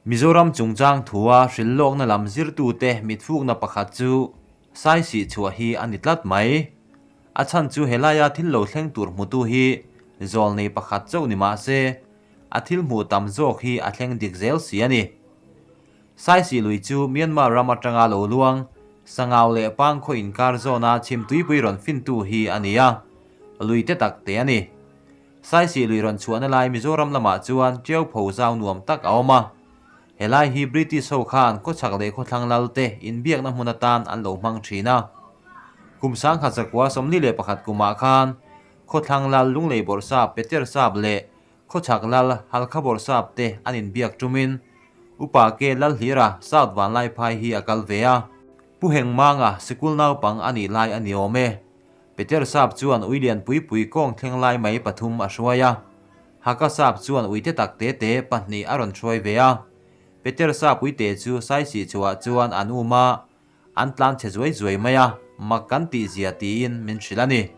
Mizoram chungchang thua hrilhlawkna lam zirtute mitfukna pakhat chu Saisih chhuah hi a ni tlat mai. A chhan chu helaia thil lo thleng tur hmutu hi zawlnei pakhat chauh ni mah se, a thil hmuh tam zawk hi a thleng dik zel si a ni. Saisih lui chu Myanmar ram atanga lo luang, Sangau leh Pangkhaw inkar zawna chhimtuipui rawn fintu hi a ni a, lui te tak te a ni. Saisih lui rawn chhuahna lai Mizoram lamah chuan Tiau pho zau nuam tak a awm a. Helai hi British ho khan khawchhak leh khawthlang lal te inbiakna hmun atan an lo hmang thin a. Kum 1941 kumah khan khawthlang lal Lunglei Bawrhsap Peter Sap leh khawchhak lal Halkha Bawrhsap te an inbiak tumin Upa Ke Lalhlira South Vanlaiphai hi a kal ve a. Pu Hengmanga sikul naupang a nih lai a ni awm e. Peter Sap chuan ui lian pui pui kawng thleng lai mai pathum a hruai a. Haka Sap chuan ui te tak te te pahnih a rawn hruai ve a. Peter Sap ui te chu Saisih chhuah chuan an um a, an tlan chhe zuai zuai mai a, mak kan tih zia tiin min hrilh a ni.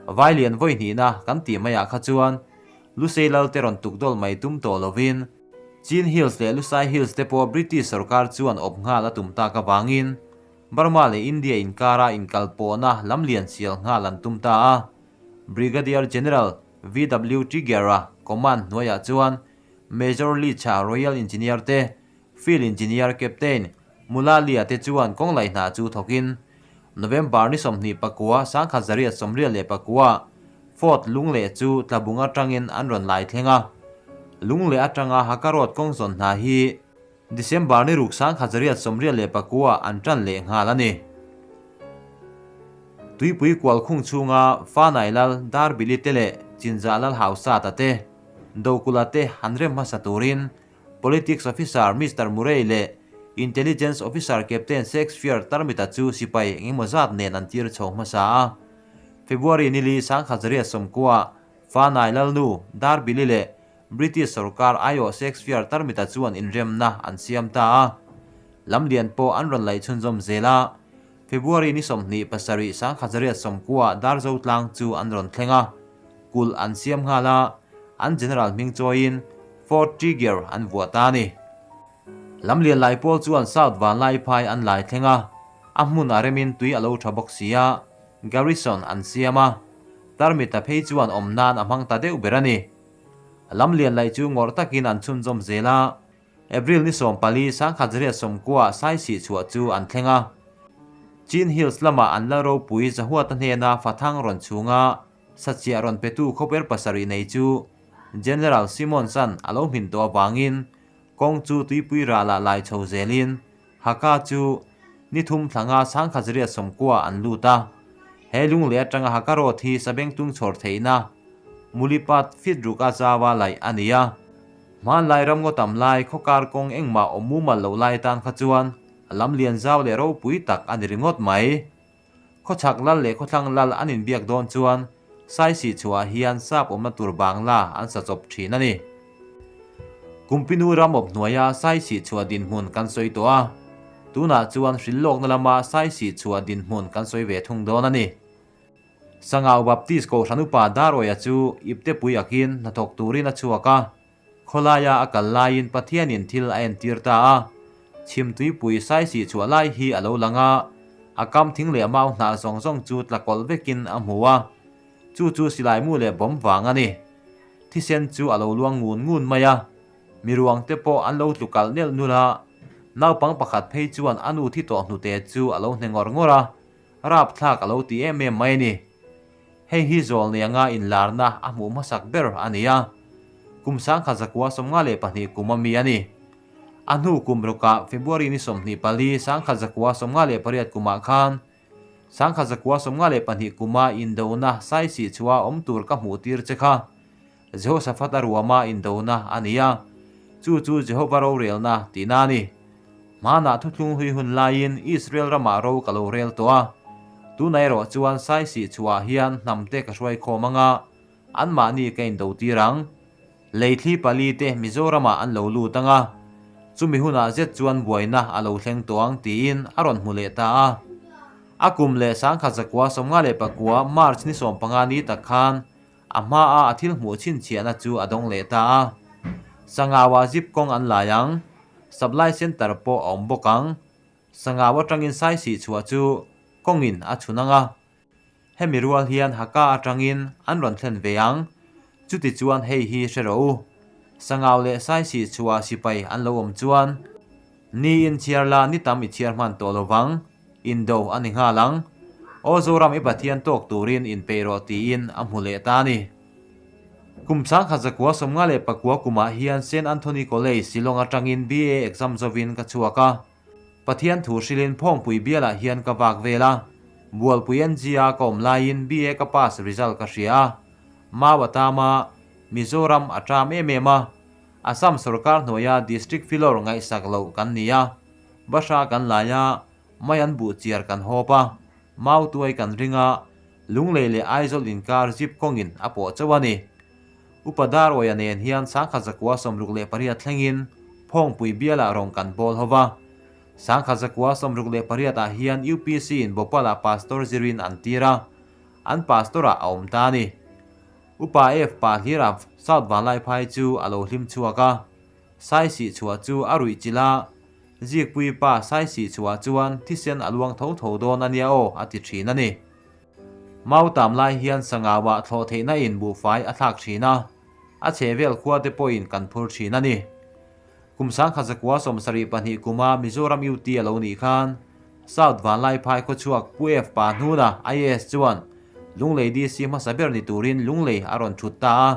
Vai lian vawi hnihna kan tih maiah kha chuan Lusei lal te rawn tukdawl mai tum tawh lovin Chin Hills leh Lusai Hills te pawh British sorkar chuan awp nghal a tum tak avangin Burma leh India inkara inkalpawhna lamlian sial nghal an tum ta a, Brigadier General VW Trigger-a command hnuaiah chuan Major Leach-a Royal Engineer te, Field Engineer Captain Mulalia te chuan kawng laih hna chu thawkin November ni 29, 1989 Fort Lungleh chu tlabung atangin an rawn lai thleng a, Lungleh atanga Haka Road kawng zawn hna hi December ni ruk 1989 an tan leh nghal a ni. Tuipui kual khung chhunga Fanai Lal Darbili te leh Chinzah Lal Hausata te, Dokula te han rem hmasa turin Politics Officer Mister Murray leh Intelligence Officer Captain Shakespeare Tarmita chu sipai engemaw zat nen an tir chho hmasa a. February nili 1990 Fanai Lalnu Darbili leh British sorkar aiawh Shakespeare tarmita chuan inremna an siam ta a, lamlian pawh an rawn laih chhunzawm zel a. February ni 27 1990 Darzo tlang chu an rawn thleng a, kulh an siam nghal a, an general hming chawiin Fort Tregear an vuah ta a ni. Lamlian lai pawl chuan South Vanlaiphai an lai thleng a, a hmun a remin tui a lo tha bawk si a, garrison an siam a, tarmita phei chuan awm nan a hmang ta deuh ber a ni. Lamlian laih chu ngawrh takin an chhunzawm zel a, April ni 14, 1990 Saisih chhuah chu an thleng a. Chin Hills lamah an la ropui Zahuata hnena Fathang rawn chhunga sachiah rawn petu khawper pasarih nei chu General Simonson a lo hmin tawh avangin kawng chu tuipui ralah lai chho zelin Haka chu ni thum thlanga 1990 an lut a. He lungleh atanga Haka Road hi Sabengtung chhawr theihna Mulipat fit ruka zaua laih a ni a. Hmanlai ramngaw tam lai khawkar kawng engmah awm mumal loh lai atan kha chuan lam lian zau leh ropui tak a ni ringawt mai. Khawchhak lal leh khawthlang lal an inbiak dawn chuan Saisih chhuah hian sap awmna tur Bangla an sa chawp thin a ni. Kumpinu ram awp hnuaia Saisih chhuah dinhmun kan sawi tawh a, tunah chuan hrilhlawkna lama Saisih chhuah dinhmun kan sawi ve thung dawn a ni. Sangau Baptist Kohhran Upa Darawia chu iptepui akin hnathawk turin a chhuak a, Khawlaia a kal laiin Pathianin thil a entir ta a, chhimtuipui saisih chhuah lai hi a lo lang a, a kam thing leh mau hnah zawng zawng chu tla kawlh vekin a hmu a, chu chu silaimu leh bawm vang a ni. Thisen chu a lo luang ngun ngun mai a, miruang te pawh an lo tlu kalh nelh nulh a, naupang pakhat phei chuan a nu thi tawh hnute chu a lo hne ngawr ngawr a, rapthlak a lo ti em em mai a ni. Hei hi zawlnei anga inlarna a hmuh hmasak ber a ni a, kum 1992 kum a mi a ni. A hnu kum rukah February ni 24, 1998 kumah khan 1992 kuma indona saisih chhuah awm tur ka hmuh tir che kha Jehoshaphat a ruama indona a ni a, chu chu Jehova rorelna tihna a ni. Hmanah thuthlung hlui hun laiin Israel ramah ro ka lo rel tawh a, tunah erawh chuan saisih chhuah hian hnamte ka hruai khawm anga anmahni ka indo tir ang. Leithli pali te Mizoramah an lo lut anga, chumi hunah zet chuan buaina a lo thleng tawh ang tiin a rawn hmu leh ta a. A kum leh 1999 March ni 15 ni tak khan A hmaa a thil hmuh chhinchhiahna chu a dawng leh ta a. Sangau-ah zip kawng an lai ang. Supply Centre pawh a awm bawk ang. Sangau atangin Saisih chhuah chu kawngin a chhun ang a. Hemi rual hian Haka atangin an rawn thlen ve ang. Chuti chuan hei hi hre rawh u. Sangau leh Saisih chhuah sipai an lo awm chuan ni in chhiar la ni tam i chhiar hman tawh lo vang. Indo a ni nghal ang. Aw Zoram i Pathian tawk turin inpeih rawh tiin a hmu leh ta a ni. Kum 1959 kumah hian Saint Anthony College, Shillong atangin BA exam zovin ka chhuak a. Pathian thu hrilhin Phawngpui bialah hian ka vak vel a. Bualpui NG-a ka awm laiin BA ka pass result ka hria a. Mau a tam a, Mizoram a ṭam em em a. Assam sorkar hnuaia District Filawr ngaihsak loh kan ni a. Bahra kan lai a, mai an buh chiar kan hawp a. Mau tuai kan ring a, Lunglei leh Aizawl inkar zip kawngin a pawh chauh a ni. Upa Darwaya nen hian 1968 thlengin Phawngpui bialah rawng kan bawl ho va. 1968 ah hian UPC in Bhopal ah Pastor zirin an tir a, an Pastor ah a awm ta a ni. Upa F pa hlira South Vanlaiphai chu a lo hlim chhuak a, Saisih chhuah chu a ruih chilh a, Zikpui pa Saisih chhuah chuan thisen a luang tho tho dawn a nia aw a ti thin a ni. Mau tam lai hian sangauah thlawh theihna in buhfai a thlak thin a, a chhehvel khua te pawhin kan phur thin a ni. Kum 1972 kuma Mizoram UT a lo nih khan South Vanlaiphai khawchhuak Pu F Pa Hnuna IAS chuan Lunglei DC hmasa ber ni turin Lunglei a rawn thut ta a.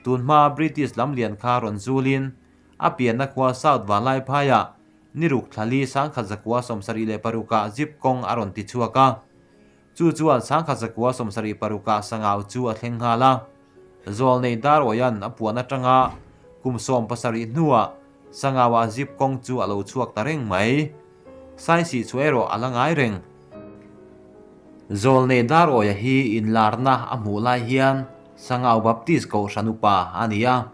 Tun hma British lamlian kha rawn zulin A pianna khua South Vanlaiphaiah ni ruk thlali 1976ah zip kawng a rawn ti chhuak a. Chu chuan 1976ah Sangau chu a thleng nghal a. Zawlnei Darwayan a puan atanga kum 17 hnuah Sangauah zip kawng chu a lo chhuak ta reng mai. Saisih chu erawh a la ngai reng. Zawlnei Darwaya hi inlarna a hmuh lai hian Sangau Baptist Kohhran upa a ni a.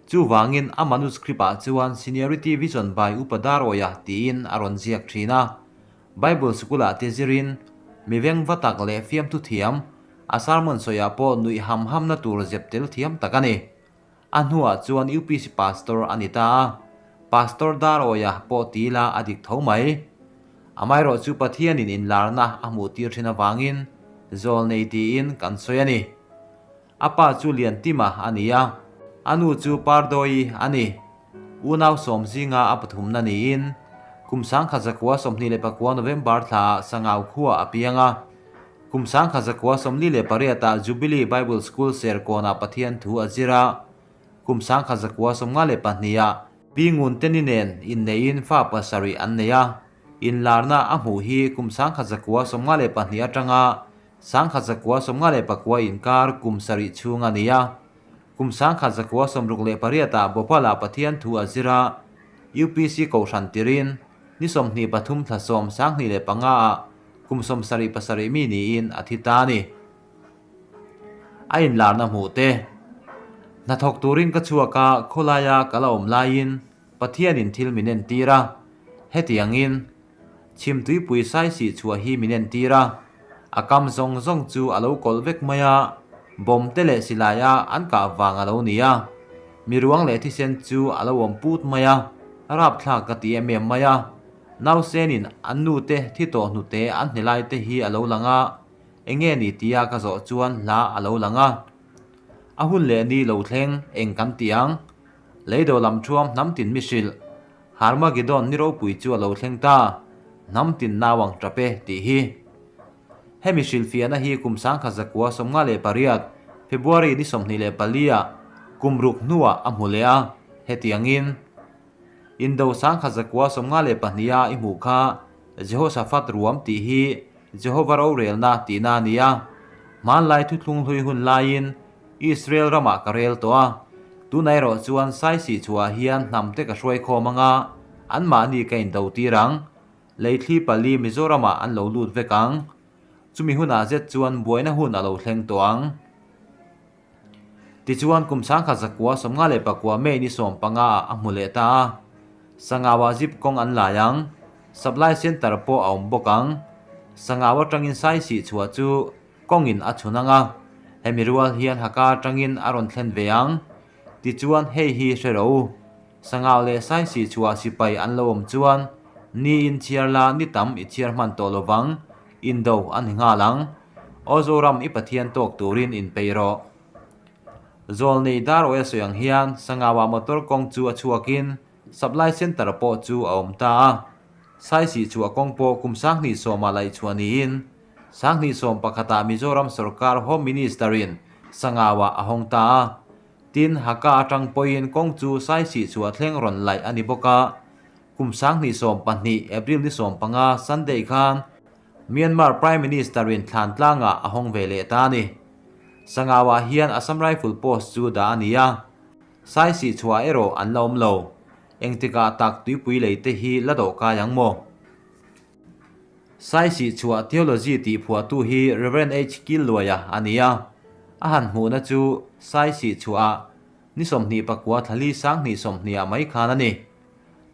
Chuvangin a manuscript-ah chuan Seniority Vision by Upa Daroya tiin a rawn ziak thin a. Bible sikulah te zirin mi veng va tak leh fiamthu thiam, a sermon sawiah pawh nuih ham hamna tur zep tel thiam tak a ni. A hnuah chuan UPC Pastor a ni ta a, Pastor Daroya pawh ti ila a dik tho mai. Amaherawh chu Pathianin inlarna a hmuh tir thin avangin Zawlnei tiin kan sawi a ni. A pa chu Liantima a ni a, a nu chu Pardoyi a ni. Unau sawm zinga a pathumna niin, kum 1929 November thlaah Sangau khuaah a piang a. Kum 1948 ah Jubilee Bible School Serkawnah Pathian thu a zir a. Kum 1952 ah Pi Ngunteni nen inneihin fa pasarih an nei a. Inlarna a hmuh hi kum 1952 atanga 1954 inkar kum sarih chhung a ni a. Kum 1968 ah Bhopal-ah Pathian thu a zir a, UPC Kohhran tirin ni 23 thla sawm 2005 ah kum 77 mi niin a thi ta a ni. A inlarna hmuh te. Hnathawk turin ka chhuak a, khawlaia ka la awm laiin Pathianin thil min entir a, hetiangin Chhim tuipui saisih chhuah hi min entir a, a kam zawng zawng chu a lo kawlh vek mai a, bomb te leh silai a an kah vang a lo ni a, mi ruang leh thisen chu a lo awm put mai a, rapthlak ka ti em em mai a, nausenin an nu te thi tawh hnute an hne lai te hi a lo lang a, enge ni tia ka zawh chuan hla a lo lang a. A hun leh ni lo thleng eng kan ti ang? Leido lam thuam hnam tin mi hrilh. Harmagedon ni ropui chu a lo thleng ta, hnam tin nau ang tap e, tih hi. Hemi hrilhfiahna hi kum 1958, February ni 24 ah kum ruk hnuah a hmu leh a, hetiangin, Indo 1992 a i hmuh kha Jehoshaphat ruam tih hi Jehova rorelna tihna a ni a, hmanlai thuthlung hlui hun laiin Israel ramah ka rel tawh a, tunah erawh chuan Saisih chhuah hian hnam te ka hruai khawm anga anmahni ka indo tir ang. Leithli pali Mizoramah an lo lut vek ang. Chumi hunah zet chuan buaina hun a lo thleng tawh ang. Tichuan kum 1994 May ni 15 ah a hmu leh ta a. Sangauah zip kawng an lai ang. Supply Centre pawh a awm bawk ang. Sangau atangin Saisih chhuah chu Kawngin a chhun ang a, hemi rual hian Haka atangin a rawn thlen ve ang. Tichuan hei hi hre rawh u, Sangau leh Saisih chhuah sipai an lo awm chuan ni in chhiar la ni tam i chhiar hman tawh lovang, indo a ni nghal ang. Aw Zoram i Pathian tawk turin inpeih rawh. Zawlnei Dar Oil sawi ang hian Sangauah motor kawng chu a chhuakin Supply Centre pawh chu a awm ta a. Saisih chhuah kawng pawh kum 2010 ah laih chhuah niin 2011 ah Mizoram sorkar Home Minister-in Sangauah a hawng ta a. Tin, Haka atang pawhin kawng chu Saisih chhuah thleng rawn laih a ni bawk a. Kum 2012 April ni 15 Sunday khan Myanmar Prime Minister-in thlan tlangah a hawng ve leh ta a ni. Sangauah hian Assam Rifle post chu dah a ni a, Saisih chhuah erawh an la awm lo. Engtikah tak tuipui lei te hi la dawh kai ang maw? Saisih chhuah theology tih phuahtu hi Rev. H. Killuaia a ni a, a han hmuhna chu Saisih chhuah ni 29 thla li 2020 ah mai khan a ni.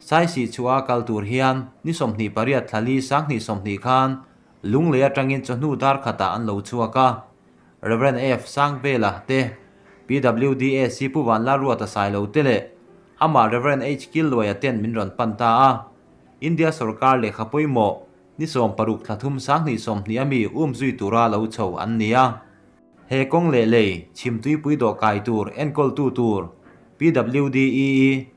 Saisih chhuah kal tur hian ni 28 thla li 2020 khan Lunglei atangin chawhnu dar khatah an lo chhuak a, Rev. F. Sangvela te, PWDAC Pu Vanlalruata Sailo te leh amah Rev. H. Killuaia ten min rawn pan ta a. India sorkar lehkha pawimawh ni 60 thla thum 2020 a mi um zui tura lo chho an ni a. He kawng leh lei chhimtuipui dawhkai tur enkawltu tur PWDEE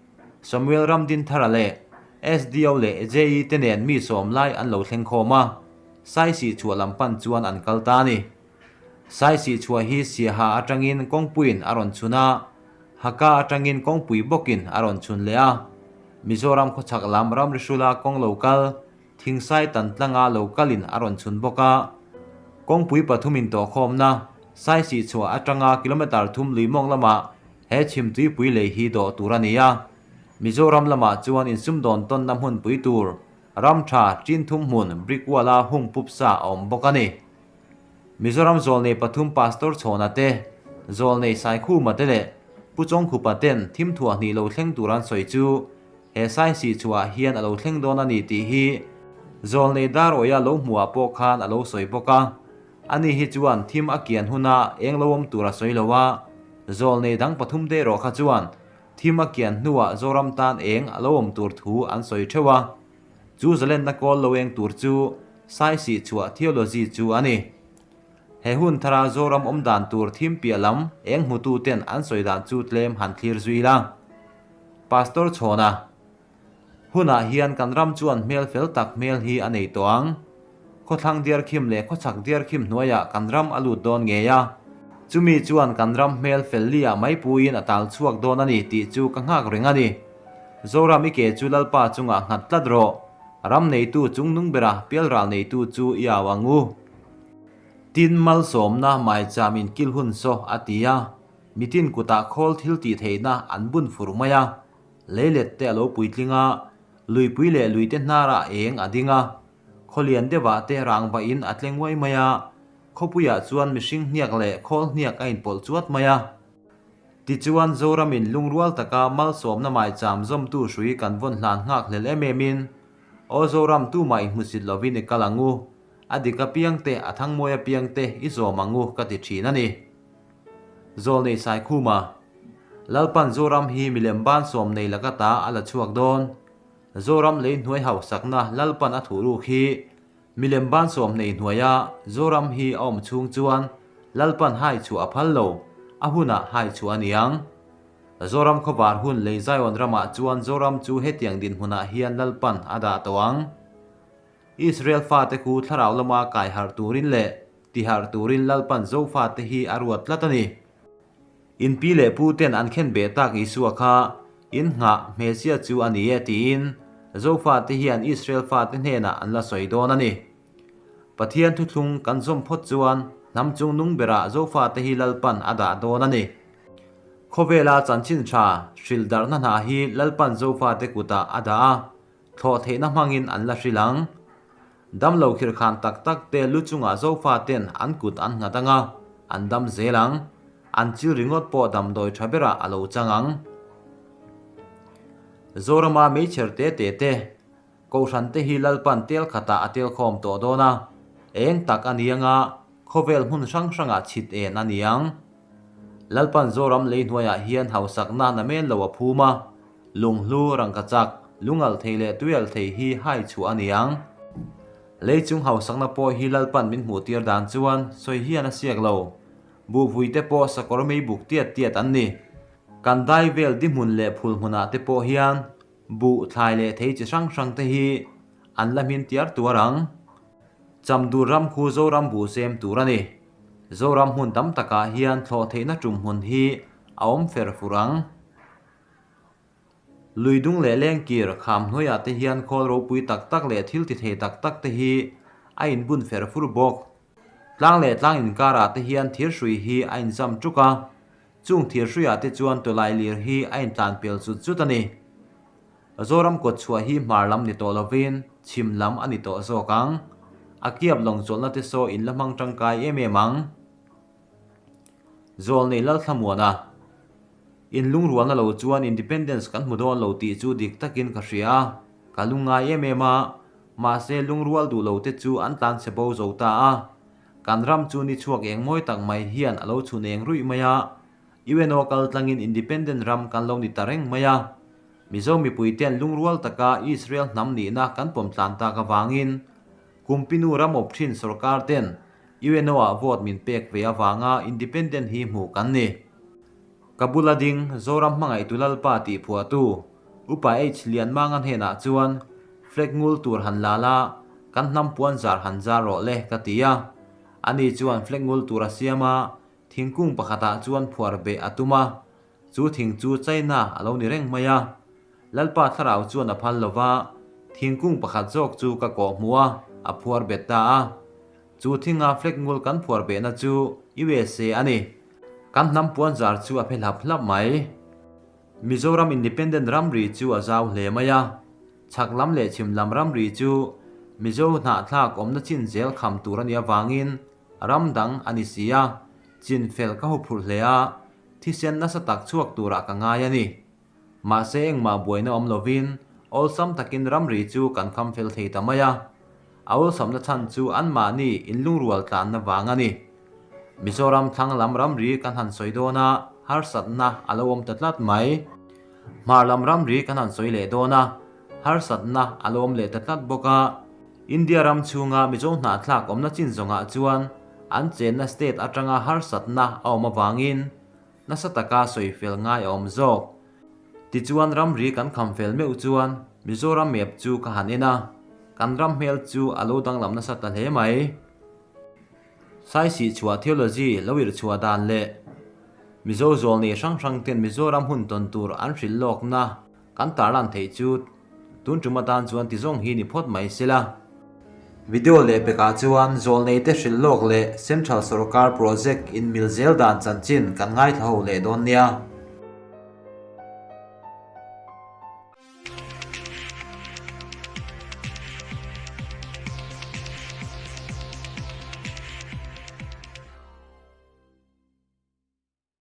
Samuel Ramdinthara leh SDO leh JE te nen mi sawm lai an lo thleng khawm a, Saisih chhuah lam pan chuan an kal ta a ni. Saisih chhuah hi Siaha atangin kawngpuiin a rawn chhun a, Haka atangin kawngpui bawkin a rawn chhun leh a. Mizoram khawchhak lam ramri hrula kawng lo kal, Thingsai tan tlanga lo kalin a rawn chhun bawk a. Kawngpui pathum intawhkhawmna, Saisih chhuah atanga kilometre thum lui mawng lamah He chhimtuipui lei hi dawh tur a ni a, Mizoram lamah chuan insumdawn tawnna hmunpui tur ram tha chin thum hmun brick wall-a hung pup sa a awm bawk a ni. Mizoram zawlnei pathum Pastor Chhawna te, zawlnei Saikhuma te leh Pu Chawngkhupa ten thim thuah hnih lo thleng tur an sawi chu he Saisih chhuah hian a lo thleng dawn a ni tih hi zawlnei Darawia lo hmuhah pawh khan a lo sawi bawk a. Ani hi chuan thim a kian huna eng lo awm tur a sawi lo a, zawlnei dang pathum te erawh kha chuan thim a kian hnuah Zoram tan eng a lo awm tur thu an sawi theuh a. Chu zalenna kawl lo eng tur chu Saisih chhuah theology chu a ni. He hun thara Zoram awm dan tur thim piah lam eng hmutu ten an sawi dan chu tlem han thlir zui la. Pastor Chhawna. Hunah hian kan ram chuan hmel fel tak hmel hi a nei tawh ang. Khawthlang diarkhim leh khawchhak diarkhim hnuaiah kan ram a lut dawn ngei a. Chumi chuan kan ram hmel fel liah mai puiin a tal chhuak dawn a ni tih chu ka nghak reng a ni. Zoram i ke chu Lalpa chungah nghat tlat rawh. Ram neitu chungnung bera pialral neitu chu i au ang u. Tin malsawmna maicham inkil hun saw a ti a. Mitin kutah khawl thil tih theihna an bun fur mai a. Leilet te a lo puitling a, luipui leh luite hnarah eng a ding a, khawlian deuhah te rangva in a tle nguai mai a, khawpuiah chuan mihring hniak leh khawl hniak a inpawlh chuat mai a. Tichuan Zoramin lungrual taka malsawmna maicham zawmtu hrui kan vawn hlan nghak hlel em em in, Aw Zoram tumah inhmusit lovin i kal ang u, a dik apiang te a thangmawi apiang te i zawm ang u ka ti thin a ni. Zawlnei Saikhuma, Lalpan Zoram hi milem ban sawm nei laka ta a la chhuak dawn. Zoram lei hnuai hausakna Lalpan a thuh ruk hi milem ban sawm nei hnuaia Zoram hi a awm chhung chuan Lalpan hai chhuah a phal lo, a hunah hai chhuah a niang. Zoram khawvar hun lei Zion ramah chuan Zoram chu hetiang dinhmunah hian Lalpan a dah tawh ang. Israel fate khu thlarau lama kai harh turin leh Tiharh turin Lalpan Zofate hi a ruat tlat a ni. In pi leh pu ten an khen beh tak Isua kha in nghah hmeichhia chu a ni e tiin Zofate hian Israel fate hnenah an la sawi dawn a ni. Pathian thuthlung kan zawm phawt chuan hnam chung nung berah Zofate hi Lalpan a dah dawn a ni. Khawvela chanchin tha hrilh darhna hna hi Lalpan Zofate kutah a dah a, Thlawh theihna hmangin an la hrilh ang. Damlo khirhkhan tak tak te lu chungah Zofa ten an kut an nghat ang a, an dam zel ang. An chil ringawt pawh damdawi tha berah a lo chang ang. Zorama meichher te te te, Kohhran te hi Lalpan tel khatah a tel khawm tawh dawn a, eng tak a ni anga khawvel hmun hrang hrangah chhit en a ni ang. Lalpan Zoram lei hnuaiah hian hausakna namen lo a phum a, lunghlu, rangkachak, lungalh thei leh tuialh thei hi hai chhuah a ni ang. Lei chung hausakna pawh hi Lalpan min hmuh tir dan chuan sawi hian a siak lo. Buhvui te pawh sakawr mei buk tiat tiat an ni. Kan dai vel di hmun leh phul hmunah te pawh hian buh, thlai leh thei chi hrang hrang te hi an la hmin tiar tuar ang. Chamdur ram khu Zoram buh sem tur a ni. Zoram hmun tam takah hian thlawh theihna tum hmun hi a awm fer fur ang. Lui dung leh lengkir kham hnuaiah te hian khawl ropui tak tak leh thil ti thei tak tak te hi a inbun fer fur bawk. Tlang leh tlang inkarah te hian thirhrui hi a inzam tuk a, chung thirhruiah te chuan tawlai lir hi a intlan pel zut zut a ni. Zoram kawt chhuah hi hmar lam ni tawh lovin chhim lam a ni tawh zawk ang. A kiap lawng chawlhna te saw in la hmang tangkai em em ang. Zawlnei Lalthlamuana. In lungrualna lo chuan Independence kan hmu dawn lo tih chu dik takin ka hria a, ka lungngai em em a, mahse lungrual duh lo te chu an tlan chhe bo zo ta a. Kan ram chu ni chhuak eng mawi tak mai hian a lo chhun eng ruih mai a, UNO kal tlangin Independent ram kan lo ni ta reng mai a. Mizo mipui ten lungrual taka Israel hnam nihna kan pawm tlan tak avangin Kumpinu ram awp thin sorkar ten UNO ah vote min pek ve avanga Independent hi hmuh kan ni. Ka bula ding Zoram hmangaihtu Lalpa tih phuahtu Upa H Lianmanga hnenah chuan flag ngul tur han la la, kan hnam puan zar han zar rawh le ka ti a. Ani chuan flag ngul tur a siam a, thingkung pakhatah chuan phuar beh a tum a. Chu thing chu China a lo ni reng mai a. Lalpa thlarau chuan a phal lo va, thingkung pakhat zawk chu ka kawh hmuh a, a phuar bet ta a. Chu thinga flag ngul kan phuar behna chu USA a ni. Kan hnam puan zar chu a phe hlap hlap mai. Mizoram Independent ramri chu a zau hle mai a. Chhak lam leh chhim lam ramri chu Mizo hnahthlak awmna chin zel kham tur a nih avangin ram dang a ni si a, chin fel ka huphurh hle a, thisen nasa tak chhuak turah ka ngai a ni. Mahse engmah buaina awm lovin awlsam takin ramri chu kan kham fel thei ta mai a. A awlsamna chhan chu anmahni inlungrual tlanna vang a ni. Mizoram thlang lam ramri kan han sawi dawn a, harsatna a lo awm ta tlat mai. Hmar lam ramri kan han sawi leh dawn a, harsatna a lo awm leh ta tlat bawk a. India ram chhunga Mizo hnahthlak awmna chin zawngah chuan an chenna state atanga harsatna a awm avangin Nasa taka sawi fel ngai a awm zawk. Tichuan ramri kan kham fel meuh chuan Mizoram map chu ka han en a, kan ram hmel chu a lo danglam nasa ta hle mai. Saisihchhuah theology lo irhchhuah dan leh Mizo zawlnei hrang hrang ten Mizoram hun tawn tur an hrilh lawkna Kan tarlan theih chu tun tum atan chuan ti zawng hi ni phawt mai sela. Video leh pekah chuan zawlneite hrilh lawk leh Central Sorkar Project in mil zel dan chanchin kan ngaithla ho leh dawn nia.